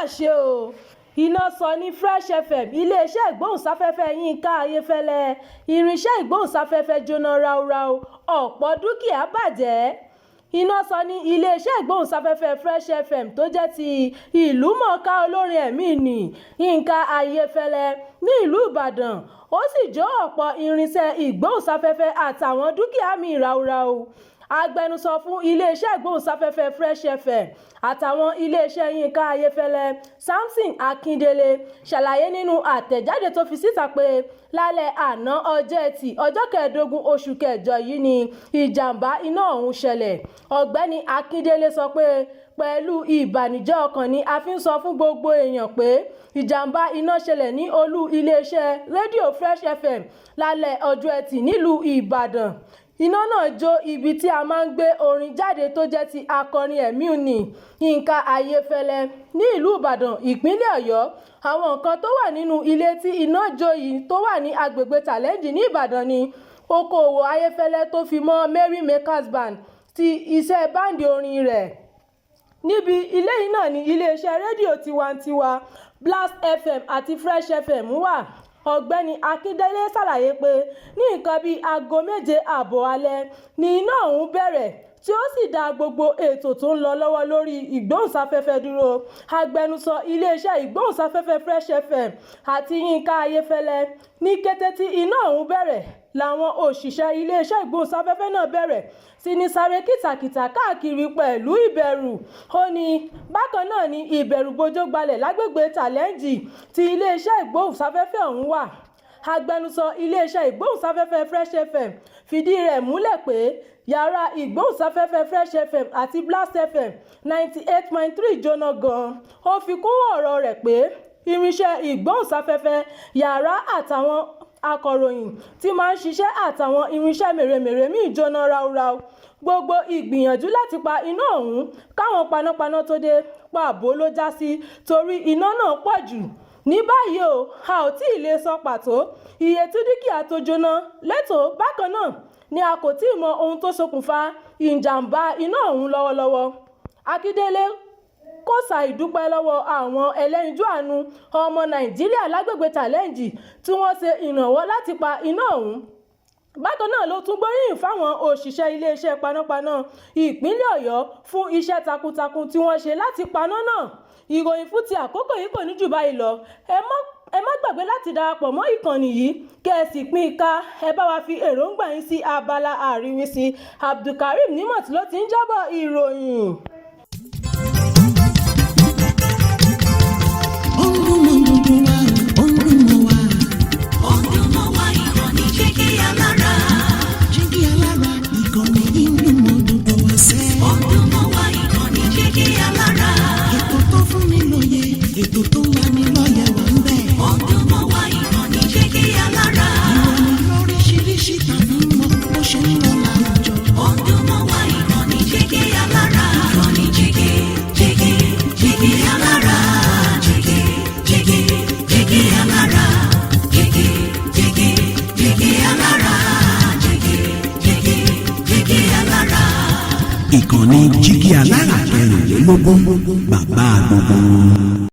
Ṣe o. Iná sọ ní Fresh FM, iléeṣẹ́ ìgbóhùnsáfẹ́fẹ́ Yinka Ayéfẹ́lẹ́, irinṣẹ́ ìgbóhùnsáfẹ́fẹ́ jóná ráúráú, ọ̀pọ̀ dúkìá bàjẹ́. Iná sọ ní iléeṣẹ́ ìgbóhùnsáfẹ́fẹ́ Fresh FM tó jẹ́ ti ìlúmọ̀ọ́ká olórin ẹ̀mí ní Yinka Ayéfẹ́lẹ́ ní ìlú Ìbàdàn, ó sì jó ọ̀pọ̀ irinṣẹ́ ìgbóhùnsáfẹ́fẹ́ àtàwọn dúkìá míì ráúráú. Agbẹnusọ fún iléeṣẹ́ ìgbóhùnsáfẹ́fẹ́ Fresh FM àtàwọn iléeṣẹ́ Yinka Ayéfẹ́lẹ́, Samson Akindele, ṣàlàyé nínú àtẹ̀jáde tó fi síta pé lálẹ́ àná ọjọ́ Ẹtì, ọjọ́ 15 oṣù kẹjọ yìí ni ìjàmbá iná ọ̀hún ṣẹlẹ̀. Ọ̀gbẹ́ni Akindele sọ pé pẹ̀lú ìbànújẹ́ ọkàn ni a fi ń sọ fún gbogbo èèyàn pé ìjàmbá iná ṣẹlẹ̀ ní olú iléeṣẹ́ rédíò Fresh FM lálẹ́ ọjọ́ Ẹtì nílùú Ìbàdàn. Iná náà jó ibi tí a máa ń gbé orin jáde tó jẹ́ ti akọrin ẹ̀mí ní Yinka Ayéfẹ́lẹ́ ní ìlú Ìbàdàn, ìpínlẹ̀ Ọ̀yọ́. Àwọn nǹkan tó wà nínú ilé tí iná jó yìí tó wà ní agbègbè Challenge ní Ìbàdàn ní okòòwò Ayéfẹ́lẹ́ tó fi mọ́ Merry Makers Band ti iṣẹ́ báǹdì orin rẹ̀. Níbi ilé yìí náà ní iléeṣẹ́ rédíò Tiwantiwa, Blast FM àti Fresh FM wà. Ọ̀gbẹ́ni Akíndélé ṣàlàyé pé ní nǹkan bíi aago 7:30 alẹ́ ni iná ọ̀hún bẹ̀rẹ̀, tí ó sì dá gbogbo ètò tó ń lọ lọ́wọ́ lórí ìgbóhùnsáfẹ́fẹ́ dúró. Agbẹnusọ iléeṣẹ́ ìgbóhùnsáfẹ́fẹ́ Fresh FM àti Yinka Ayéfẹ́lẹ́ ní kété tí iná ọ̀hún bẹ̀rẹ̀ làwọn òṣìṣẹ́ iléeṣẹ́ ìgbóhùnsáfẹ́fẹ́ náà bẹ̀rẹ̀ sí ní sáré kìtàkìtà káàkiri pẹ̀lú ìbẹ̀rù. Ó ní bákan náà ni ìbẹ̀rùbojo gbalẹ̀ lágbègbè Challenge tí iléeṣẹ́ ìgbóhùnsáfẹ́fẹ́ ọ̀hún wà. Agbẹnusọ iléeṣẹ́ ìgbóhùnsáfẹ́fẹ́ Fresh FM fìdí rẹ̀ múlẹ̀ pé yàrá ìgbóhùnsáfẹ́fẹ́ Fresh FM àti Blast FM 98.3 jóná gan-an. Ó fi kún ọ̀rọ̀ rẹ̀ pé irinṣẹ́ ìgbóhùnsáfẹ́fẹ́, yàrá àtàwọn akọ̀ròyìn tí máa ń ṣiṣẹ́ àtàwọn irinṣẹ́ mèremère míì jóná ráúráú. Gbogbo ìgbìyànjú láti pa iná ọ̀hún káwọn panápaná tó dé, pàbó ló já sí torí iná náà pọ̀ jù. Ní báyìí o, a ò tí ì lè sọ pàtó iye tí dúkìá tó jóná lẹ́tọ̀ọ́. Bákan náà ni a kò tí ì mọ ohun tó ṣokùnfà ìjàmbá iná ọ̀hún lọ́wọ́lọ́wọ́. Akíndélé kò ṣàì dúpẹ́ lọ́wọ́ àwọn ẹlẹ́yinjú àánú ọmọ Nàìjíríà lágbègbè Challenge tí wọ́n ṣe ìrànwọ́ láti pa iná ọ̀hún. Bákan náà ló tún gbóríyìn fáwọn òṣìṣẹ́ iléeṣẹ́ panápaná ìpínlẹ̀ Ọ̀yọ́ fún iṣẹ́ takuntakun tí wọ́n ṣe láti paná náà. Ìròyìn fún ti àkókò yìí kò ní jù báyìí lọ. Ẹ má gbàgbé láti darapọ̀ mọ́ ìkànnì yìí, kẹ́ ẹ sì pín in ká. Ẹ bá wa fi èròǹgbà yín sí abala àríwísí. Abdulkareem Nimot ló ti ń jábọ̀ ìròyìn. Ó ń dún mọ́ gbogbo wa, ó ń dún mọ́ wa. Ó ń dún mọ́ wa, ìkànnì Jígí Alára. Jígí Alára, ìkànnì yìí ń dún mọ́ gbogbo wa sẹ́. Ó ń dún mọ́ wa, ìkànnì Jígí Alára. Ètò tó fún ni lóye, ètò tó ń lani lọ́yẹ̀ wà ń bẹ̀. Ó ń dún mọ́ wa, ìkànnì Jígí Alára. Ìròyìn lóríṣiríṣi tàbí mọ bó ṣe ń lọ láwùjọ. Ó ń dún mọ́ wa, ìkànnì Jígí Alára. Ìkànnì Jígí, Jígí, Jígí Alára. Jígí, Jígí, Jígí Alára. Jígí, Jígí, Jígí Alára. Jígí, Jígí, Jígí Alára. Ìkànnì Jígí Alára 24, bàbá gbogbo wọn.